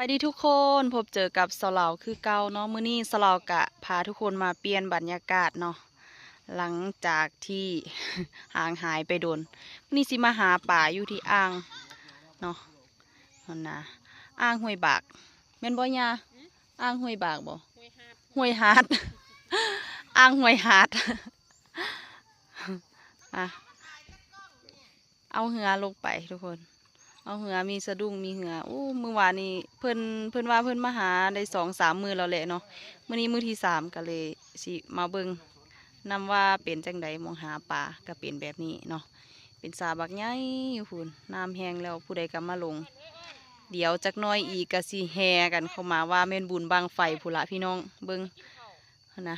ສະບາຍດີທຸກຄົນ, ພົບເຈີກັບສາວລາວຄືເກົ່າເນາະ. ມື້ນີ້ສາວລາວກະພາທຸກຄົນມາປ່ຽນບັນຍາກາດເນາະ ຫຼັງຈາກທີ່ຫ່າງຫາຍໄປດົນ. ມື້ນີ້ຊິມາຫາປາຢູ່ທີ່ອ່າງເນາະ, ຫັ້ນນະ, ອ່າງຫ້ວຍບາກ ແມ່ນບໍ່ຍ່າ? ອ່າງຫ້ວຍບາກບໍ່? ຫ້ວຍຫາດ ຫ້ວຍຫາດ ອ່າງຫ້ວຍຫາດ ອ່ະ ເອົາເຮືອລົງໄປທຸກຄົນ, ເອົາເຮືອ ມີສະດຸ້ງ ມີເຮືອ. ໂອ້ ມື້ວານນີ້ເພິ່ນ ເພິ່ນວ່າເພິ່ນມາຫາໄດ້ສອງສາມມື້ແລ້ວແຫຼະເນາະ, ມື້ນີ້ມື້ທີສາມ ກໍເລີຍຊິມາເບິ່ງນຳວ່າເປັນຈັ່ງໃດ. ໝ່ອງຫາປາກໍເປັນແບບນີ້ເນາະ, ເປັນສາບັກໃຫຍ່ຢູ່ພຸ້ນ, ນ້ຳແຮງແລ້ວ ຜູ້ໃດກໍມາລົງ. ດຽວຈັກໜ້ອຍອີກກໍຊິແຫ່ກັນເຂົ້າມາ ວ່າແມ່ນບຸນບັ້ງໄຟພຸ້ນລະພີ່ນ້ອງ. ເບິ່ງຫັ້ນນະ,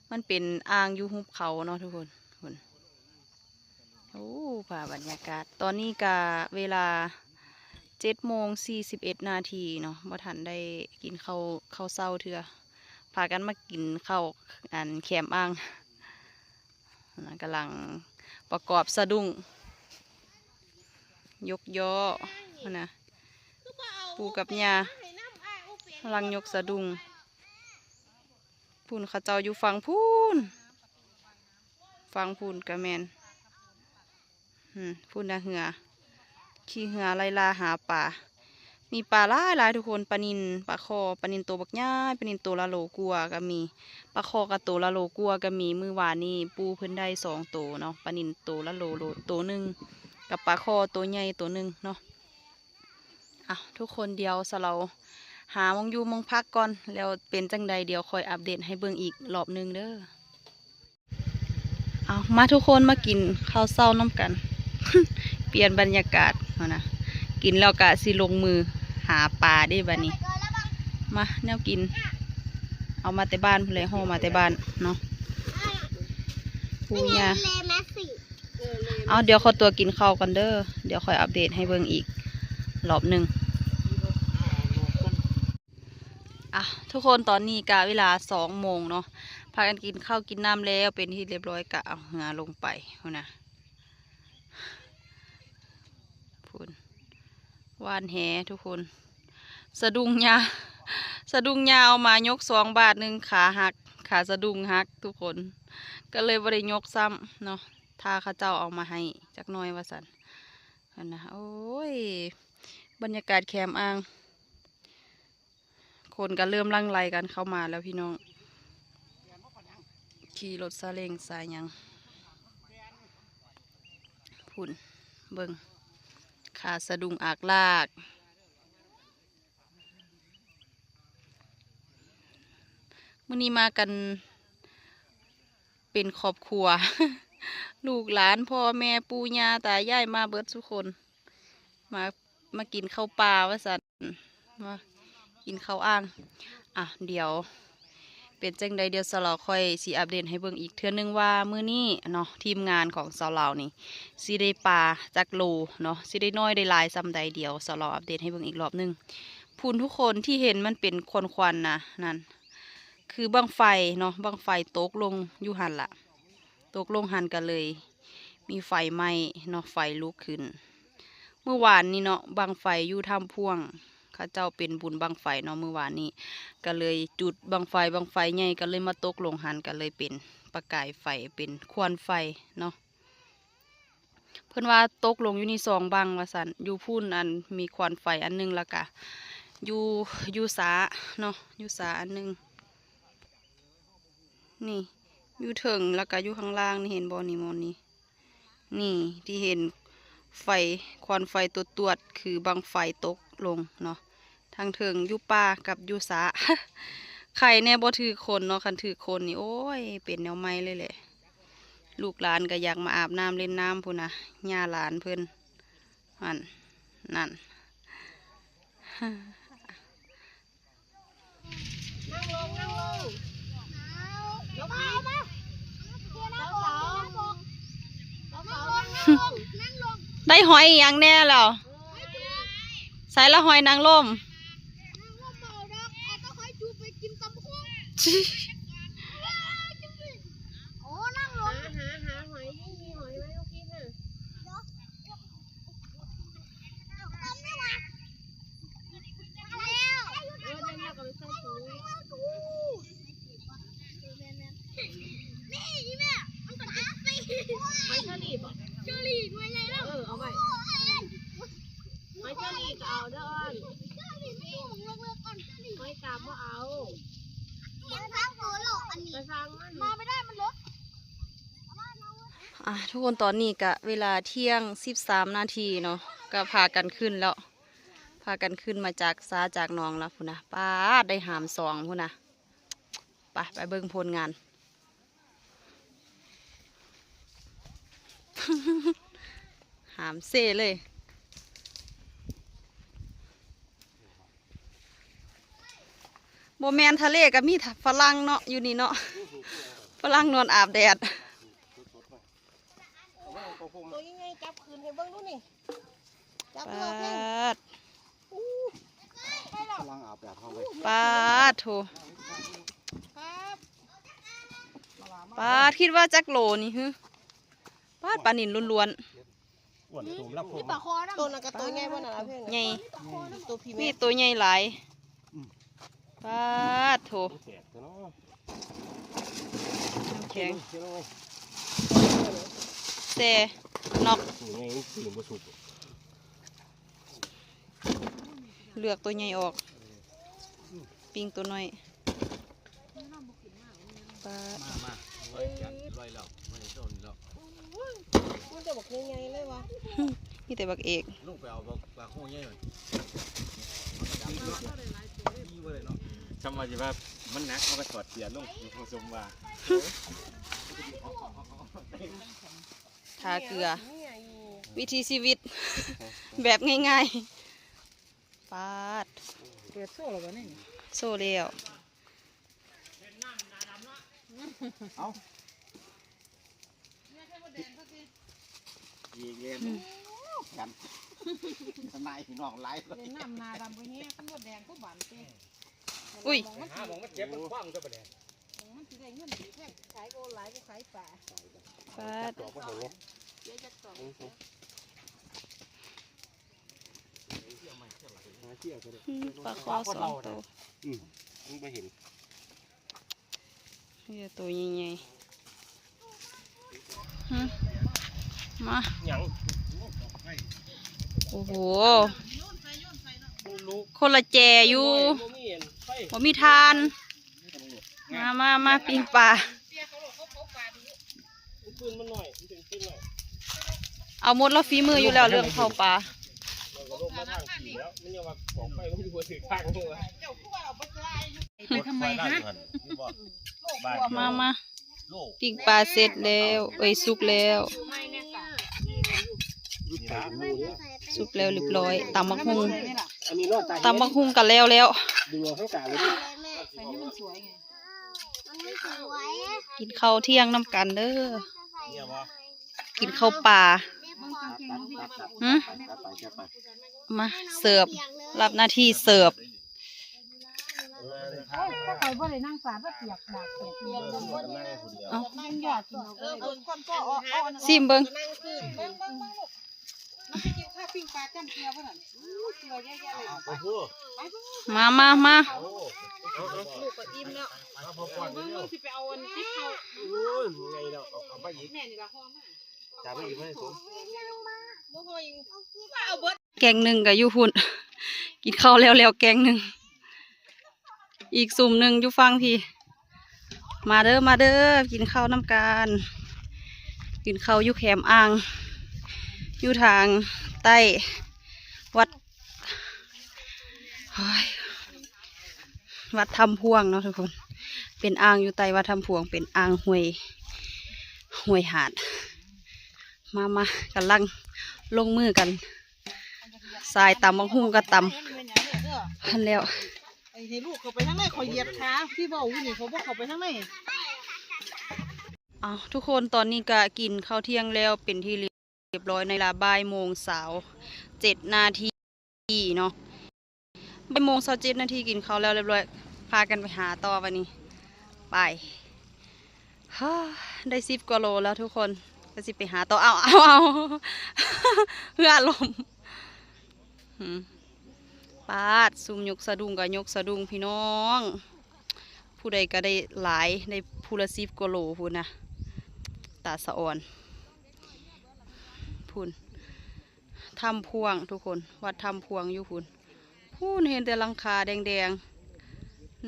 ມັນເປັນອ່າງຢູ່ຫຸບເຂົາເນາະທຸກຄົນ. ພຸ້ນ ໂອ້ ພາບບັນຍາກາດ. ຕອນນີ້ກະເວລາເຈັດໂມງສີ່ສິບເອັດນາທີເນາະ, ບໍ່ທັນໄດ້ກິນເຂົ້າ ເຂົ້າເຊົ້າເທື່ອ. ພາກັນມາກິນເຂົ້າ ອັນ ແຄມອ່າງ. ຫັ້ນນະ ກຳລັງປະກອບສະດຸ້ງ ຍົກຍໍ້ຫັ້ນນະ, ປູ່ກັບຍ່າກຳລັງຍົກສະດຸ້ງ. ພຸ້ນ ເຂົາເຈົ້າຢູ່ຝັ່ງພຸ້ນ, ຝັ່ງພຸ້ນກະແມ່ນ. ພຸ້ນນະ ເຮືອ ຂີ່ເຮືອໄລ່ລ່າຫາປາ. ມີປາຫຼາຍໆທຸກຄົນ, ປານິນ ປາຄໍ່, ປານິນໂຕບັກໃຫຍ່, ປານິນໂຕລະໂລກວ່າກໍມີ, ປາຄໍ່ກໍໂຕລະໂລກວ່າກໍມີ. ມື້ວານນີ້ປູ່ເພິ່ນໄດ້ສອງໂຕເນາະ, ປານິນໂຕລະໂລ ໂລ ໂຕໜຶ່ງ ກັບປາຄໍ່ໂຕໃຫຍ່ໂຕໜຶ່ງເນາະ. ເອົາ ທຸກຄົນ, ດຽວສາວລາວຫາໝ່ອງຢູ່ໝ່ອງພັກກ່ອນ, ແລ້ວເປັນຈັ່ງໃດ ດຽວຄ່ອຍອັບເດດໃຫ້ເບິ່ງອີກລອບໜຶ່ງເດີ. ເອົາ ມາທຸກຄົນ ມາກິນເຂົ້າເຊົ້ານຳກັນ, ປ່ຽນບັນຍາກາດຫັ້ນນະ. ກິນແລ້ວກະຊິລົງມືຫາປາເດ້ບາດນີ້. ມາ ແນວກິນ ເອົາມາແຕ່ບ້ານພຸ້ນແຫຼະ, ຫໍ່ມາແຕ່ບ້ານເນາະ. ປູ່ຍ່າ ເອົາ ດຽວຂໍຕົວະກິນເຂົ້າກ່ອນເດີ, ດຽວຄ່ອຍອັບເດດໃຫ້ເບິ່ງອີກລອບໜຶ່ງ. ອ່ະ ທຸກຄົນ, ຕອນນີ້ກະເວລາສອງໂມງເນາະ, ພາກັນກິນເຂົ້າກິນນ້ຳແລ້ວເປັນທີ່ຮຽບຮ້ອຍ ກະເອົາເຮືອລົງໄປພຸ້ນນະ. ພຸ້ນ ຫວ່ານແຫທຸກຄົນ, ສະດຸ້ງຍ່າ ສະດຸ້ງຍ່າເອົາມາຍົກສອງບາດໜຶ່ງ ຂາຫັກ, ຂາສະດຸ້ງຫັກທຸກຄົນ, ກໍເລີຍບໍ່ໄດ້ຍົກຊ້ຳເນາະ. ຖ້າເຂົາເຈົ້າເອົາມາໃຫ້ຈັກໜ້ອຍວ່າຊັ້ນ. ຫັ້ນນະ ໂອ້ຍ ບັນຍາກາດແຄມອ່າງ, ຄົນກໍເລີ່ມຫຼັ່ງໄຫຼກັນເຂົ້າມາແລ້ວພີ່ນ້ອງ, ຂີ່ລົດຊາເລັງສາຍຫຍັງ. ພຸ້ນ ເບິ່ງ ຂາສະດຸ້ງອາກລາກ. ມື້ນີ້ມາກັນເປັນຄອບຄົວ ລູກຫຼານ ພໍ່ແມ່ ປູ່ຍ່າຕາຍາຍ ມາເບິດສູ່ຄົນ, ມາ ມາກິນເຂົ້າປ່າວ່າຊັ້ນ, ມາກິນເຂົ້າອ່າງ. ອ່ະ ດຽວເປັນຈັ່ງໃດ ດຽວສາວລາວຄ່ອຍຊິອັບເດດໃຫ້ເບິ່ງອີກເທື່ອໜຶ່ງວ່າ ມື້ນີ້ເນາະ ທີມງານຂອງສາວລາວນີ້ຊິໄດ້ປາຈັກໂລເນາະ, ຊິໄດ້ນ້ອຍໄດ້ຫຼາຍສ່ຳໃດ, ດຽວສາວລາວອັບເດດໃຫ້ເບິ່ງອີກລອບໜຶ່ງ. ພຸ້ນ ທຸກຄົນ ທີ່ເຫັນມັນເປັນຄວັນໆນະ ນັ້ນຄືບັ້ງໄຟເນາະ, ບັ້ງໄຟຕົກລົງຢູ່ຫັ້ນລະ, ຕົກລົງຫັ້ນກໍເລີຍມີໄຟໄໝ້ເນາະ, ໄຟລຸກຂຶ້ນ. ມື້ວານນີ້ເນາະ ບັ້ງໄຟຢູ່ຖ້ຳພວງ ເຂົາເຈົ້າເປັນບຸນບັ້ງໄຟເນາະ, ມື້ວານນີ້ກໍເລີຍຈຸດບັ້ງໄຟ, ບັ້ງໄຟໃຫຍ່ກໍເລີຍມາຕົກລົງຫັ້ນ, ກໍເລີຍເປັນປະກາຍໄຟ ເປັນຄວັນໄຟເນາະ. ເພິ່ນວ່າຕົກລົງຢູ່ນີ້ສອງບັ້ງວ່າຊັ້ນ, ຢູ່ພຸ້ນ ອັນ ມີຄວັນໄຟອັນໜຶ່ງ, ແລ້ວກະຢູ່ ຢູ່ສາເນາະ, ຢູ່ສາອັນໜຶ່ງ. ນີ້ ຢູ່ເທິງ ແລ້ວກະຢູ່ຂ້າງລ່າງນີ້ ເຫັນບໍ່ນີ້? ໝ່ອງນີ້ ນີ້ ທີ່ເຫັນໄຟ ຄວັນໄຟຕົວດໆ ຄືບັ້ງໄຟຕົກລົງເນາະ, ທັງເທິງຢູ່ປ່າກັບຢູ່ສາ. ໄຄແດ່ບໍ່ຖືກຄົນເນາະ, ຄັນຖືກຄົນນີ້ ໂອ້ຍ ເປັນແນວໃໝ່ເລີຍແຫຼະ. ລູກຫຼານກໍຢາກມາອາບນ້ຳເລ່ນນ້ຳພຸ້ນນະ, ຍ່າຫຼານເພິ່ນ ຫັ້ນ ນັ້ນ. ໄດ້ຫອຍອີ່ຫຍັງແດ່ແລ້ວ? ໃສລະຫອຍນາງລົມ? ໂອ້ ນັ່ງລົງ ຫາ ຫາ ຫາຫອຍ ມີ ມີຫອຍໄໝ? ໂອເຄ ຫາ. ອ່າ ທຸກຄົນ ຕອນນີ້ກະເວລາທ່ຽງສິບສາມນາທີເນາະ ກະພາກັນຂຶ້ນແລ້ວ ພາກັນຂຶ້ນມາຈາກສາຈາກໜອງແລ້ວພຸ້ນນະ. ປາດ ໄດ້ຫາມສອງພຸ້ນນະ. ໄປ ໄປເບິ່ງຜົນງານ ຫາມເຊເລີຍ. ບໍ່ແມ່ນທະເລກະມີ ຝຣັ່ງເນາະ ຢູ່ນີ້ເນາະ ຝຣັ່ງນອນອາບແດດ. ໂຕໃຫຍ່ໆ ຈັບຂຶ້ນໃຫ້ເບິ່ງດູນີ້ ຈັບ ປາດ ໂອ້ ໄປແລ້ວ ກຳລັງອາບແດດເຮົາເລີຍ. ປາດໂທ້ ປາດ ຄິດວ່າຈັກໂລນີ້ຫື? ປາດ ປານິນລ້ວນໆ. ອ້ວນໂຕລະໂພງ ໂຕນັ້ນກະໂຕໃຫຍ່ບໍ່ນັ້ນລະເພິ່ນ ໃຫຍ່ ໂຕພີແມ ມີໂຕໃຫຍ່ຫຼາຍ. ອືມ ປາດໂທ້ ແຕກແທ້ເນາະ ນ້ຳແຂງ ແຊ່ນອກ ໂຕໃຫຍ່ມັນປີນບໍ່ສຸກ ເລືອກໂຕໃຫຍ່ອອກ ປີ້ງໂຕນ້ອຍ. ປາດ ມາ ມາ ໂອ້ຍ ຈັດລອຍແລ້ວ ມາໃນໂຊນນີ້ແລ້ວ ໂອ້ຍ ມັນຈະບັກໃຫຍ່ໆເລີຍວະ ມີແຕ່ບັກເອກ ລົງໄປເອົາບັກ ບັກໂຫໃຫຍ່ມັນ ຊ່ຳວ່າຊິວ່າມັນໜັກ ເຮົາກະຖອດເສື້ອລົງ ຜູ້ຊົມວ່າ ທ່າເກືອ ວິຖີຊີວິດແບບງ່າຍໆ. ປາດ ເປີດໂຊແລ້ວບໍ່ນີ້ ໂຊແລ້ວ. ເອົ້າ ອີກແລ້ວ ອືມ ກັນ ສະນາຍພີ່ນ້ອງຫຼາຍ ເຫຼັ້ນນ້ຳໜ້າດຳບໍ່ແຮງ ຄັນບໍ່ແດງກໍບານຕິ ອຸ້ຍ ມັນ ຫາໝ່ອງມັນເຈັບມັນຂວ້າງຊະບາດນີ້ ມັນຊິໄດ້ເງິນດີແທ້ ຂາຍກໍຫຼາຍກວ່າຂາຍປາ ປາດ ດອກມັນເອົາເນາະ ເສຍຈັກດອກ ອືມ ປາຄໍສອງໂຕ ອືມ ມັນບໍ່ເຫັນ ມີແຕ່ໂຕໃຫຍ່ໆ ຫຶ ມາ ຫຍັງ ໂອ້ໂຫ ຄົນລະແຈຢູ່ ບໍ່ມີຖ່ານ ມາ ມາ ມາ ປີ້ງປາ ເອົາໝົດລະ ຝີມືຢູ່ແລ້ວ ເລື່ອງເຜົາປາ ໄປທຳໄມຮະ ມາ ມາ ປີ້ງປາເສັດແລ້ວ ເອີຍ ສຸກແລ້ວ ສຸກແລ້ວຮຽບຮ້ອຍ ຕຳບັກຫຸ່ງ ຕຳບັກຫຸ່ງກະແລ້ວແລ້ວ ກິນເຂົ້າທ່ຽງນຳກັນເດີ ກິນເຂົ້າປ່າ ຫື ມາເສີບ ຮັບໜ້າທີ່ເສີບ ເອົ້າ ຊີມເບິ່ງ ມາ ມາ ມາ ແກ້ງໜຶ່ງກະຢູ່ພຸ້ນ ກິນເຂົ້າແລ້ວແລ້ວແກ້ງໜຶ່ງ ອີກຊຸມໜຶ່ງຢູ່ຝັ່ງພີ້ ມາເດີ ມາເດີ ກິນເຂົ້ານຳກັນ ກິນເຂົ້າຢູ່ແຄມອ່າງ ຢູ່ທາງໃຕ້ວັດ ໂອ້ຍ ວັດທຳພວງເນາະທຸກຄົນ ເປັນອ່າງຢູ່ໃຕ້ວັດທຳພວງ ເປັນອ່າງຫ້ວຍ ຫ້ວຍຫາດ ມາ ມາ ກຳລັງລົງມືກັນ ສາຍຕຳບັກຫຸ່ງກະຕຳ ຫັ້ນແລ້ວ ໃຫ້ລູກເຂົ້າໄປທາງໃນ ຂ້ອຍຢຽບຂາ ທີ່ເວົ້າຢູ່ນີ້ ຂ້ອຍບໍ່ເຂົ້າໄປທາງໃນ ເອົ້າ ທຸກຄົນ ຕອນນີ້ກະກິນເຂົ້າທ່ຽງແລ້ວເປັນທີ່ ຮຽບຮ້ອຍ ໃນເວລາບ່າຍໂມງຊາວເຈັດນາທີເນາະ ບ່າຍໂມງຊາວເຈັດນາທີ ກິນເຂົ້າແລ້ວຮຽບຮ້ອຍ ພາກັນໄປຫາຕໍ່ບາດນີ້ ໄປ ຮາ ໄດ້ສິບກວ່າໂລແລ້ວທຸກຄົນ ກະຊິໄປຫາຕໍ່ ເອົາ ເອົາ ເອົາ ເຮືອລົມ ຫື ປາດ ຊຸມຍົກສະດຸ້ງກະຍົກສະດຸ້ງພີ່ນ້ອງ ຜູ້ໃດກະໄດ້ຫຼາຍ ໄດ້ຜູ້ລະສິບກວ່າໂລພຸ້ນນະ ຕາສະອອນ ພຸ້ນ ທຳພວງທຸກຄົນ ວັດທຳພວງຢູ່ພຸ້ນ ພຸ້ນ ເຫັນແຕ່ຫຼັງຄາແດງ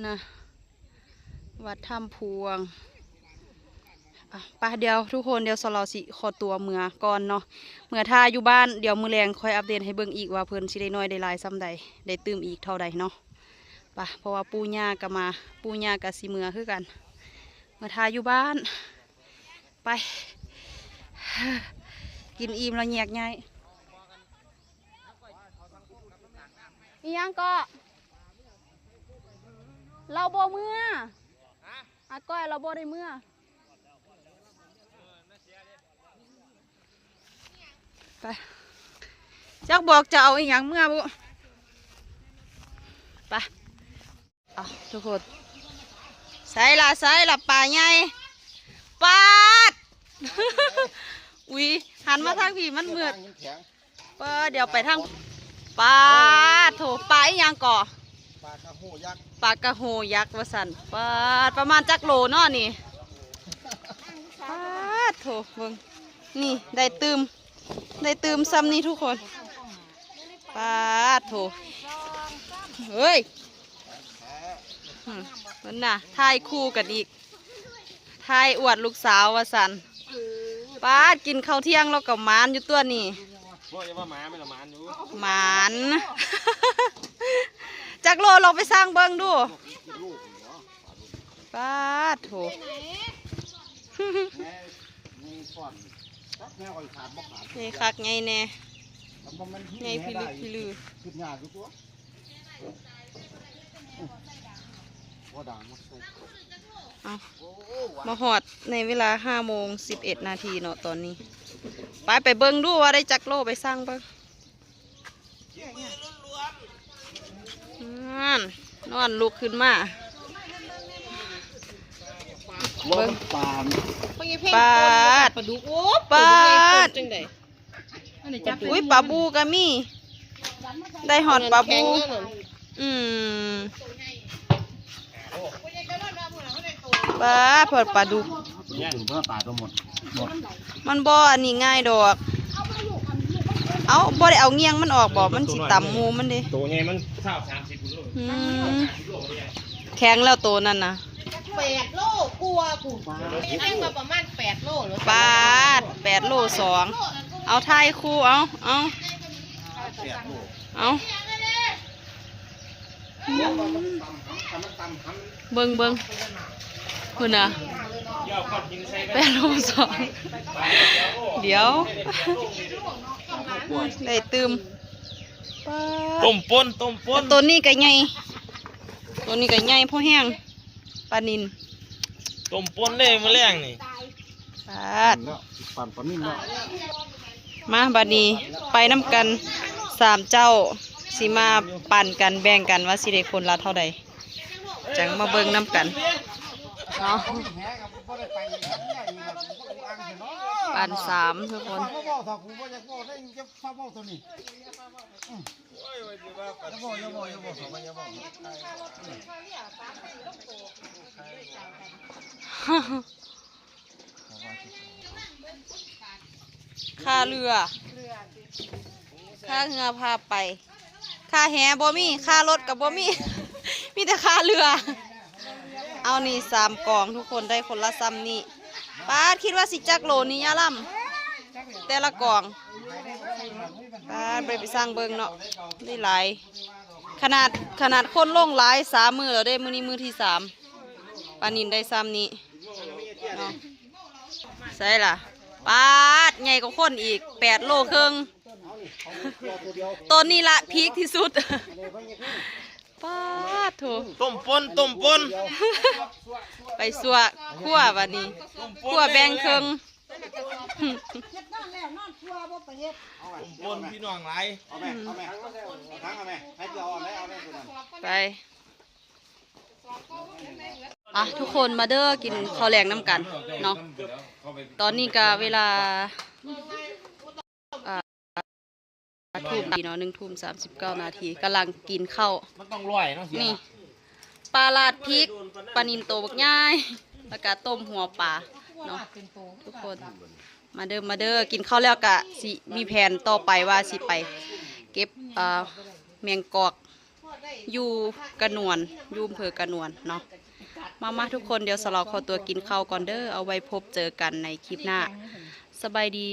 ນະ ວັດຖ້ຳພວງ. ອ່ະ ໄປ ດຽວທຸກຄົນ ດຽວສາວລາວຊິຂໍຕົວເມືອກ່ອນເນາະ ເມືອຖ້າຢູ່ບ້ານ. ດຽວມື້ແລງຄ່ອຍອັບເດດໃຫ້ເບິ່ງອີກວ່າເພິ່ນຊິໄດ້ນ້ອຍໄດ້ຫຼາຍສ່ຳໃດ ໄດ້ຕື່ມອີກເທົ່າໃດເນາະ. ໄປ ເພາະວ່າປູ່ຍ່າກໍມາ ປູ່ຍ່າກໍຊິເມືອຄືກັນ ເມືອຖ້າຢູ່ບ້ານ. ໄປ ກິນອີ່ມແລ້ວແຍກຍ້າຍ. ອີ່ຫຍັງເກາະ? ລາວບໍ່ເມືອ? ອາກ້ອຍລາວບໍ່ໄດ້ເມືອ? ໄປ ຈັກບອກຈະເອົາອີ່ຫຍັງເມືອບຸ. ໄປ ເອົາ ທຸກຄົນ ໃສລະ ໃສລະ ປາໃຫຍ່ ປາດ. ອຸ້ຍ ຫັນມາທາງພີ້ມັນມືດ. ປາດ ດຽວໄປທາງ ປາດໂທ້ ປາອີ່ຫຍັງເກາະ? ປາກະໂຫຍັກ ປາກະໂຫຍັກວ່າຊັ້ນ. ປາດ ປະມານຈັກໂລເນາະນີ້? ປາດໂທ້ ເບິ່ງ ນີ້ໄດ້ຕື່ມ ໄດ້ຕື່ມສ່ຳນີ້ທຸກຄົນ. ປາດໂທ້ ເອີຍ ອືມ ເບິ່ງນະ ຖ່າຍຄູ່ກັນອີກ ຖ່າຍອວດລູກສາວວ່າຊັ້ນ. ປາດ ກິນເຂົ້າທ່ຽງແລ້ວກໍໝານຢູ່ຕົວນີ້. ໂອ້ຍ ຢ່າວ່າໝາ ແມ່ນລະໝານຢູ່ ໝານ. ຈັກໂລລອງໄປຊັ່ງເບິ່ງດູ. ປາດໂທ້ ໃຫຍ່ຄັກໃຫຍ່ແນ່ ໃຫຍ່ພິລຶກພິລື. ເອົາ ມາຮອດໃນເວລາຫ້າໂມງສິບເອັດນາທີເນາະຕອນນີ້. ໄປ ໄປເບິ່ງດູວ່າໄດ້ຈັກໂລ ໄປຊັ່ງເບິ່ງ. ນັ້ນ ນອນລຸກຂຶ້ນມາ ເບິ່ງ ປາ ປາດ ປາດຸກ ໂອ້ ປາດ ປາດຸກໃຫຍ່ໂພດຈັ່ງໃດ. ອຸ້ຍ ປາບູກໍມີ ໄດ້ຮອດປາບູ. ອືມ ປາ ປາ ປາດຸກ ມັນບໍ່ອັນນີ້ງ່າຍດອກ. ເອົ້າ ບໍ່ໄດ້ເອົາງຽງມັນອອກບໍ? ມັນຊິຕຳໝູ່ມັນເດ້. ໂຕໃຫຍ່ມັນຊາວສາມສິບໂລ. ອືມ ແຂງແລ້ວໂຕນັ້ນນະ. ແປດໂລກວ່າພຸ້ນ ແຂງວ່າປະມານແປດໂລ. ປາດ ແປດໂລສອງ. ເອົາ ຖ່າຍຄູ່ ເອົາ ເອົາ ເອົາ ເບິ່ງ ເບິ່ງ ພຸ້ນນະ ແປດໂລສອງ. ດຽວ ໄດ້ຕື່ມ ປາດ ຕົ້ມປົ່ນ ຕົ້ມປົ່ນ. ແຕ່ໂຕນີ້ກໍໃຫຍ່ ໂຕນີ້ກໍໃຫຍ່ພໍແຮງ. ປານິນ ຕົ້ມປົ່ນເດ້ມື້ແລງນີ້. ປາດ ເນາະ ປັ່ນປານິນເນາະ. ມາ ບາດນີ້ໄປນຳກັນສາມເຈົ້າ ຊິມາປັນກັນແບ່ງກັນວ່າຊິໄດ້ຄົນລະເທົ່າໃດ ຈັ່ງມາເບິ່ງນຳກັນເນາະ. ປັນສາມທຸກຄົນ. ຄ່າເຮືອ ຄ່າເຮືອພາໄປ ຄ່າແຫບໍ່ມີ ຄ່າລົດກໍບໍ່ມີ ມີແຕ່ຄ່າເຮືອ. ເອົານີ້ສາມກອງ ທຸກຄົນໄດ້ຄົນລະສ່ຳນີ້. ປາດ ຄິດວ່າຊິຈັກໂລນີ້ຍາລຳ ແຕ່ລະກອງ. ປາດ ໄປ ໄປຊ່າງເບິ່ງເນາະ ໄດ້ຫຼາຍ ຂະໜາດ ຂະໜາດຄົນລົງຫຼາຍສາມມື້ແລ້ວເດ້ ມື້ນີ້ມື້ທີສາມ ປານິນໄດ້ສ່ຳນີ້ເນາະ. ໃສລະ ປາດ ໃຫຍ່ກວ່າຄົນອີກ ແປດໂລເຄິ່ງ. ໂຕນີ້ລະພີກທີ່ສຸດ ປາດໂທ້ ຕົ້ມປົ່ນ ຕົ້ມປົ່ນ ໄປຊົ່ວ ຂົ້ວບາດນີ້ ຂົ້ວແບ່ງເຄິ່ງ. ຕົ້ມປົ່ນ ພີ່ນ້ອງຫຼາຍ ເອົາແມ່ ເອົາແມ່ ເອົາຖັງເອົາແມ່ ໃຫ້ເກືອເອົາແມ່ ເອົາແມ່ ໄປ. ອ່ະ ທຸກຄົນມາເດີ ກິນເຂົ້າແລງນຳກັນເນາະ. ຕອນນີ້ກະເວລາ ອ່າ ທຸ່ມດີເນາະ ໜຶ່ງທຸ່ມສາມສິບເກົ້ານາທີ ກຳລັງກິນເຂົ້າ. ມັນຕ້ອງລອຍເນາະ ນີ້ ປາລາດພິກ ປານິນໂຕບັກໃຫຍ່ ແລ້ວກະຕົ້ມຫົວປາເນາະ ທຸກຄົນ. ມາເດີ ມາເດີ ກິນເຂົ້າແລ້ວກະຊິມີແຜນຕໍ່ໄປວ່າຊິໄປເກັບ ເອີ ແມງກອກ ຢູ່ກະນວນ ຢູ່ອຳເພີກະນວນເນາະ. ມາໆ ທຸກຄົນ ດຽວສາວລາວຂໍຕົວກິນເຂົ້າກ່ອນເດີ ເອົາໄວ້ພົບເຈີກັນໃນຄລິບໜ້າ. ສະບາຍດີ.